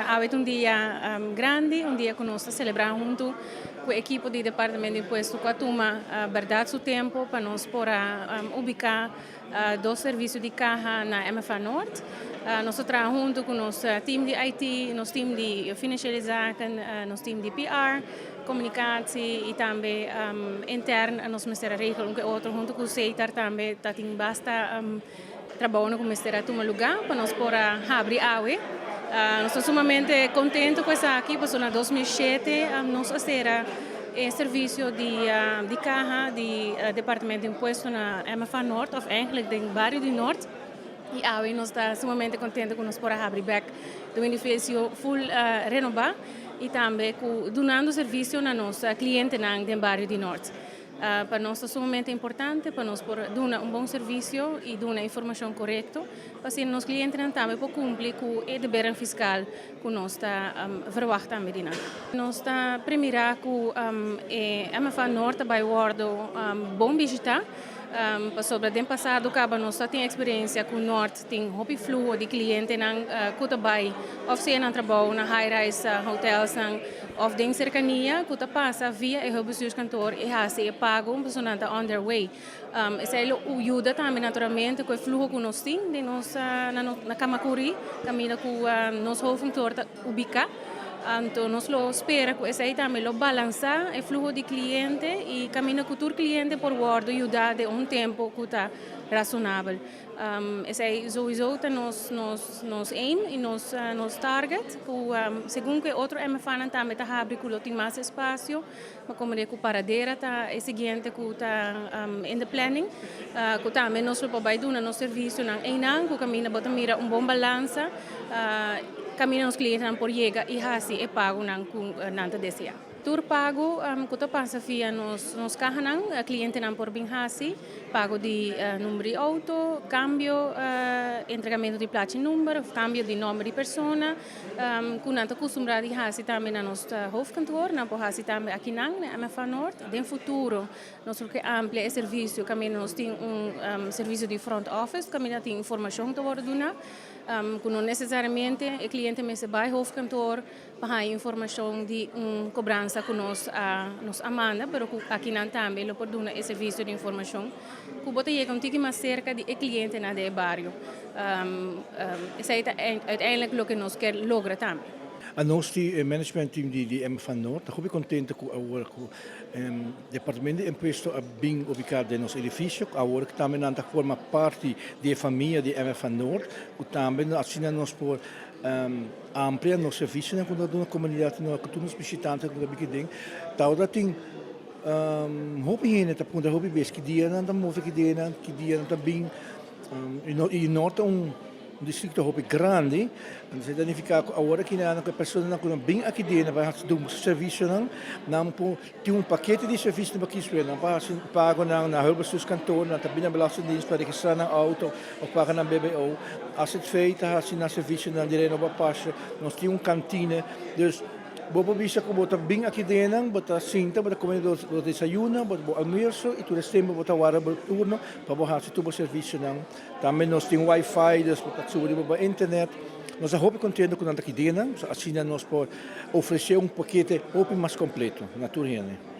Awe ta un dia grandi, un dia ku nos ta selebrá huntu ku e ekipo di Departamento di Impuesto ku a tuma bèrdat su tempu pa nos por a ubiká dos servisio di kaha na MFA Noord. Nos ta traha huntu ku nos team di IT, nos team di Financiële Zaken, nos team di PR, Communicatie i tambe intern nos mester a regel un ku e otro huntu ku Setar tambe ta tin basta trabounan ku mester a tuma lugá pa nos por a habri awe. Nos ta sumamente kontento ku esaki pasobra na 2007 nos a sera e servisio di di kaha di Departamento di Impuesto na MFA Noord òf eigenlijk den bario di Noord i awe nos ta sumamente kontento ku nos por a habri bèk den un edifisio ful renobá i tambe ku dunando servisio na nos klientenan den bario di Noord. Pa nos ta sumamente importante pa nos por duna un bon servisio i duna informashon korekto pa asina nos klientenan tambe por kumpli ku e debernan fiskal ku nos ta verwagt tambe di nan. Nos ta premirá ku e MFA Noord ta bai wòrdu bon bishitá pasobra den pasado kaba nos ta tin eksperensia ku Noord tin hopi fluho di klientenan ku ta bai òf sea nan trabou na high rise hotelsnan Of den serkania ku ta pasa via e hulpbestuurskantoor i hasi e pago un pasobra nan ta on their way. Esei lo yuda tambe naturalmente ku e fluho ku nos tin den nos na Kamakuri kaminda ku nos hoofdkantoor ta ubiká. Anto nos lo spera ku esei tambe lo balansá e fluho di kliente i kaminda ku tur kliente por wòrdu yudá den un tempu ku ta rasonabel. Esei souiso ta nos nos nos aim y nos nos target cu segun cu e otro MFAnan tambe ta habri cu lo tin mas espacio, ma como de cu Paradera ta e siguiente cu ta in the planning, cu tambe nos lo por bay duna nos servicionan eynan cu caminda bo ta mira un bon balansa caminda nos clientenan por yega y haci e pagonan cu nan ta desea. Tur pago cu ta pasa via nos nos cahanan, clientenan por bin haci. Pago di number di auto, cambio, entregamento di plachi number of cambio di nomber di persona cu nan ta custumbra di haci tambe na nos hoofdkantoor, nan por haci tambe akinan na MFA Noord. Den futuro nos lo ke amplia e servicio caminda nos tin un servicio di front office caminda tin informacion ta wordo duna cu no necesariamente e cliente mester bay hoofdkantoor pa haña informashon di un kobransa ku nos a nos a manda, pero ku akinan tambe lo por duna e servisio di informashon ku bo ta yega un tiki mas serka di e klientenan den e bario. Esei ta uiteindelijk loke nos kier logra tambe. Anos di e management team di MFA Noord ta hopi kontento ku awor ku Departamento di Impuesto a bin ubiká den nos edifisio, ku awor tambe nan ta forma parti di e famia di MFA Noord, ku tambe asina nos por Amplia nos servicionan cu nos ta duna comunidad y cu tur nos bishitantenan cu ta biki den. Tawata tin hopi hende ta puntra hopi bes ki dia nan ta move ki dia nan ki dia nan ta bin y no ta un districto hopi grandi entonces ta nifica cu awor aki nan cu e personanan cu nan bin aki den nan bay haci dun servicionan nan por Tin un pakete di servisio pa kies nan pa hasi pagonan na hulpbestuurskantoor, nan ta bini na belastingdienst pa registrá nan outo òf paga nan BBO. AZV ta hasi nan servisionan di renoba pasje. Nos tin un kantine. Dus bo por bisa ku bo ta bin aki den nan, bo ta sinta, bo ta kome bo desayuno, bo almuerso i tur es tempu bo ta warda bo turno pa bo hasi tur bo servisionan. Tambe nos tin wifi, dus bo ta subi riba bo internet. Nos ta hopi kontento ku nan ta aki den nan, asina nos por ofresé un pakete hopi mas kompleto na tur hende.